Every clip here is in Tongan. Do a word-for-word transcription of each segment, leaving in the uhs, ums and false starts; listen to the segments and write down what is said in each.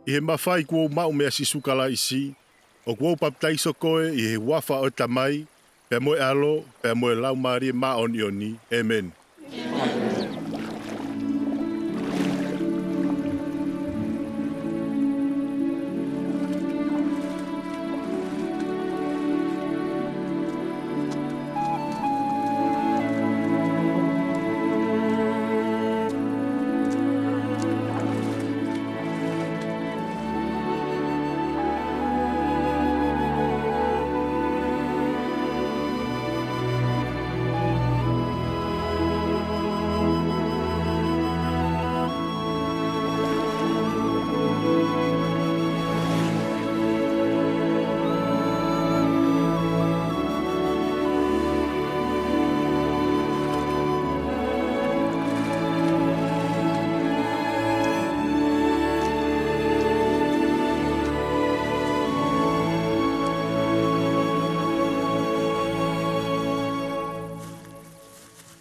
ʻI he mafai kuó u maʻu meia Sīsū Kalaisi, ʻoku ou papitaiso koe ʻi he huafa ʻo e Tamai, pea mo e ʻAlo, pea mo e Laumālie Māʻoniʻoni. ʻĒmeni.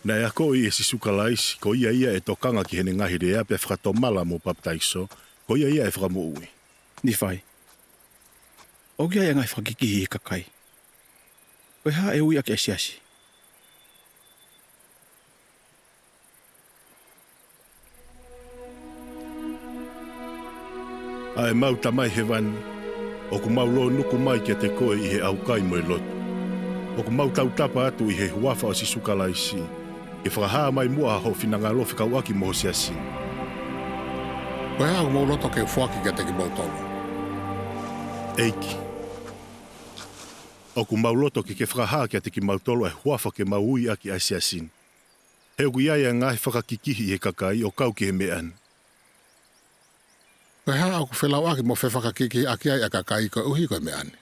Naʻe akoʻi ʻe Sīsū Kalaisi, ko ia ia ʻe tokanga ki heʻene ngaahi lea pea fakatomala mo papitaiso, ko ia ia ʻe fakamoʻui. Nīfai, ʻoku ʻi ai ʻa e ngaahi fakakikihi ʻi he kakai. Ko e hā ʻe ui ʻaki ʻa e siasi? ʻA ʻemau Tamai Hēvani, ʻoku mau lōnuku mai kiate koe ʻi he ʻaukai mo e lotu. ʻOku mau tautapa atu ʻi he huafa ʻo Sīsū Kalaisi, ke fakahā mai muʻa hoʻo finangalo fekauʻaki mo ho siasi ni. Ko e hā ʻoku mou loto ke u foaki kiate kimoutolu? ʻEiki, ʻoku mau loto ke ke fakahā kiate kimautolu ʻa e huafa ke mau ui ʻaki ʻa e siasi ni. He ʻoku ʻi ai ʻa e ngaahi fakakikihi ʻi he kakai ʻo kau ki he meʻa ni. Ko e hā ʻoku felauʻaki mo fefakakikihiʻaki ai ʻa e kakai koeʻuhi ko e meʻa ni?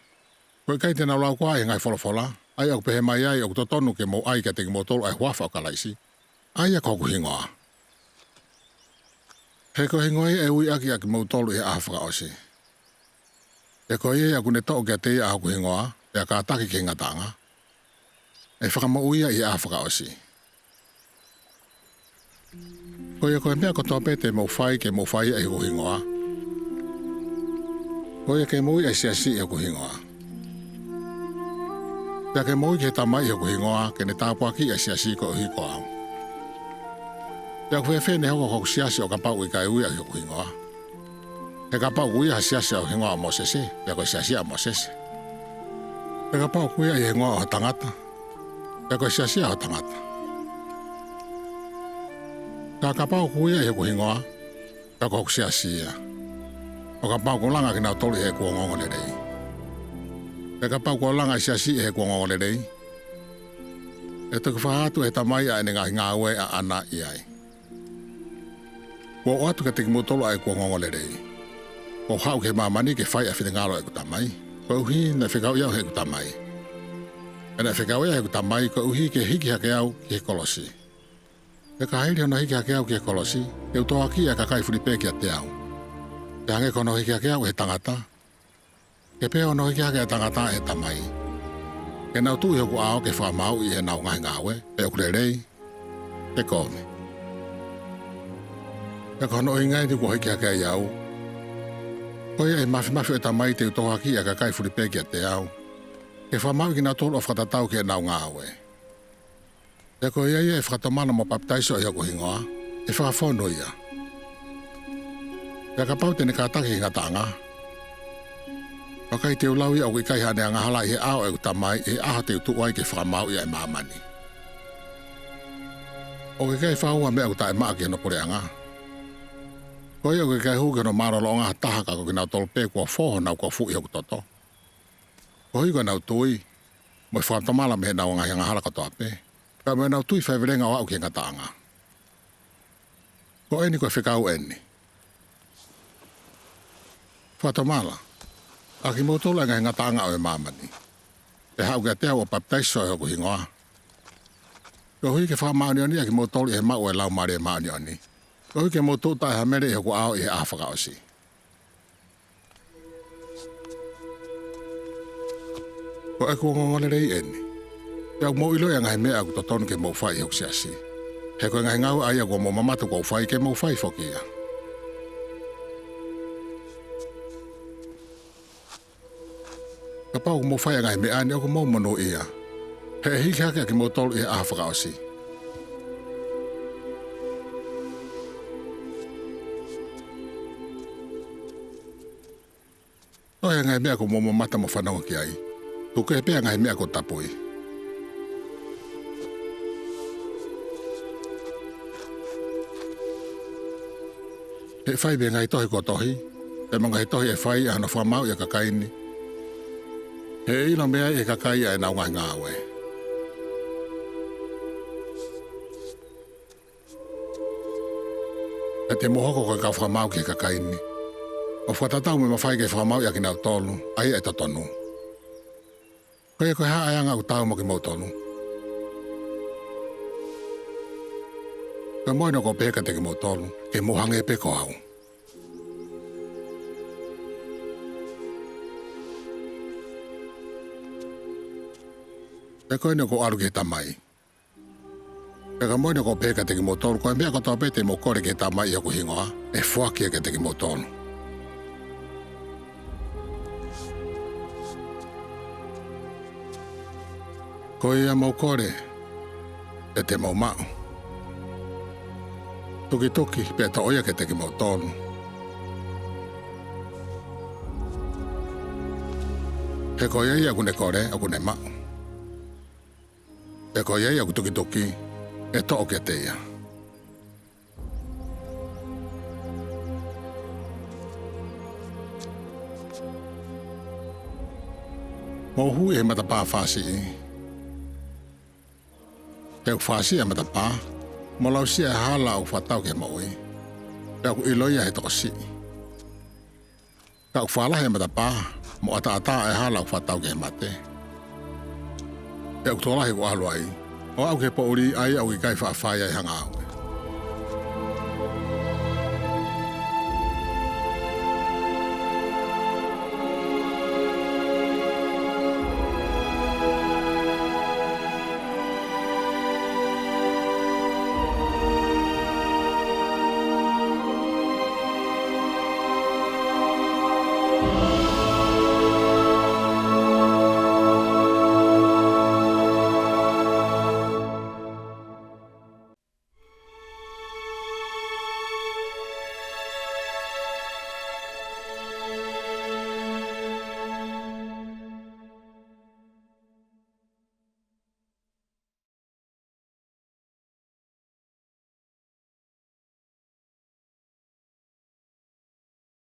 ʻOku ʻikai te nau lau koā ʻi he ngaahi folofola, ʻa ia ʻoku pehē mai ai ʻoku totonu ke mou ʻai kiate kimoutolu ʻa e huafa ʻo Kalaisi, ʻa ia ko hoku hingoa? He ko e hingoa ia ʻe ui ʻaki ʻa kimoutolu ʻi he ʻaho fakaʻosi. Pea ko ia ia ʻoku ne toʻo kiate ia ʻa hoku hingoa, pea kātaki ki he ngataʻanga, ʻe fakamoʻui ia ʻi he ʻaho fakaʻosi. Ko ia ko e meʻa kotoa pē te mou fai, ke mou fai ia ʻi hoku hingoa. Ko ia ke mou ui ʻa e siasi ʻi hoku hingoa. Pea ke mou ui ki he Tamai ʻi hoku hingoa, ke ne tāpuakiʻi ʻa e siasi koeʻuhi ko au. Pea ʻoku fēfē ʻene hoko ko hoku siasi ʻo kapau ʻoku ʻikai ui ia ʻi hoku hingoa? He kapau ʻoku ui ia ha siasi ʻi he hingoa ʻo Mōsese, pea ko e siasi ia ʻa Mōsese. Pea kapau ʻoku ui ia ʻi he hingoa ʻo ha tangata, pea ko e siasi ia ʻa ho tangata. Ka kapau ʻoku ui ia ʻi hoku hingoa, pea ko hoku siasi ia, ʻo kapau kuo langa ʻa kinautolu ʻi heʻeku ongoongolelei. Pea kapau kuo langa ʻa e siasi ʻi heʻeku ongoongolelei, ʻe toki fakahā atu ʻe he Tamai ʻa ʻene ngaahi ngāue ʻaʻana ʻi ai. Kuo u ʻoatu kiate kimoutolu ʻa ʻeku ongoongolelei. Kuo u haʻu ki he māmani ke fai ʻa e finangalo ʻo ʻeku Tamai, koeʻuhi naʻe fekauʻi au ʻe heʻeku Tamai. Pea naʻe fekauʻi au ʻe heʻeku Tamai koeʻuhi ke hiki hake au ki he kolosi. Pea ka hili hono hiki hake au ki he kolosi, ke u tohoakiʻi ʻa e kakai fulipē kiate au, pea hangē ko hono hiki hake au ʻe he tangata, ke pehē hono hiki hake ʻa e tangata ʻe he Tamai, ke nau tuʻu ʻi hoku ʻao ke fakamāuʻi ʻi heʻenau ngaahi ngāue, pe ʻoku lelei, pe kovi. Pea ko hono ʻuhinga eni kuo hiki hake ai au, ko ia ʻi he māfimafi ʻo e Tamai te u tohoakiʻi ʻa e kakai fulipē kiate au, ke fakamāuʻi kinautolu ʻo fakatatau ki heʻenau ngāue. Pea ko ia ia ʻe fakatomala mo papitaiso ʻi hoku hingoa, ʻe fakafonu ia. Pea kapau te ne kātaki ki he ngataʻanga, vakai, te u lau ia ʻoku ʻikai haʻane angahala ʻi he ʻao ʻo ʻeku Tamai ʻi he ʻaho te u tuʻu ai ke fakamāuʻi ʻa e māmani. ʻOku ʻikai fau ha meʻa ʻoku taʻemaʻa ki hono puleʻanga. Ko ia ʻoku ʻikai hū ki hono mālōlōʻanga ha taha ka ko kinautolu pē kuo fō honau kofu ʻi hoku toto, koeʻuhi ko ʻenau tui, mo e fakatomala mei heʻenau ngaahi angahala kotoa pē, pea mo ʻenau tui faivelenga ʻo aʻu ki he ngataʻanga. Ko eni, ko e fekau eni. Fakatomala ʻa kimoutolu ʻa e ngaahi ngataʻanga ʻo e māmani, pea haʻu kiate au ʻo papitaiso ʻi hoku hingoa, koeʻuhi ke fakamāʻoniʻoniʻi ʻa kimoutolu ʻi he maʻu ʻo e Laumālie Māʻoniʻoni, koeʻuhi ke mou tuʻu taʻe-ha-mele ʻi hoku ʻao ʻi he ʻaho fakaʻosi. Ko ʻeku ongoongolelei eni. Pea ʻoku mou ʻiloʻi ʻa e ngaahi meʻa ʻoku totonu ke mou fai ʻi hoku siasi. He ko e ngaahi ngāue ʻa ia kuo mou mamata kuó u fai, ke mou fai foki ia. Kapau ʻoku mou fai ʻa e ngaahi meʻá ni, ʻoku mou monūʻia, he ʻe hiki hake ʻa kimoutolu ʻi he ʻaho fakaʻosí. Tohi ʻa e ngaahi meʻa kuo mou mamata mo fanongo ki aí. Tuku kehe pē ʻa e ngaahi meʻa kuo tapuí. He ʻe fai mei he ngaahi tohi kuo tohí, pea mo e ngaahi tohi ʻe fai ʻa hono fakamaauʻi ʻa e kakaí ni, he ʻe ʻilo mei ai ʻe he kakaí ʻa ʻenau ngaahi ngāué. Pea te mou hoko ko e kau fakamaau ki he kakaí ni, ʻo fakatatau mo e mafai ke fakamaauʻi ʻa kinautolu, ʻa ia ʻe totonú. Ko ia, ko e hā ʻa e anga ʻoku taau mo kimoutolú? Ko e moʻoni ʻoku ou pehē kiate kimoutolu, ke mou hangē pē ko aú. Pea ko ʻeni ʻoku ou ʻalu ki he Tamaí. Pea ko e moʻoni ʻoku ou pehē kiate kimoutolu, ko e meʻa kotoa pē te mou kole ki he Tamaí ʻi hoku hingoá, ʻe foaki ia kiate kimoutolu. Ko ia, mou kole, pea te mou maʻu. Tukituki, pea ʻe toʻo ia kiate kimoutolu. He ko ia ia ʻokú ne kolé, ʻokú ne maʻu; pea ko ia ia ʻoku tukitukí, ʻe toʻo kiate ia. Mou hū ʻi he matapā fāsiʻí, he ʻoku fāsiʻi ʻa e matapaá, mo lausia ʻa e hala ʻoku fakatau ki he moʻuí, pea ʻoku ʻilo ia ʻe he tokosiʻi. Ka ʻoku fālahi ʻa e matapaá, mo ʻataʻatā ʻa e hala ʻoku fakatau ki he maté, pea ʻoku tokolahi ʻoku ʻalu aí, ʻo aʻu ki he poʻulí, ʻa ia ʻoku ʻikai faʻa fai ai ha ngāue.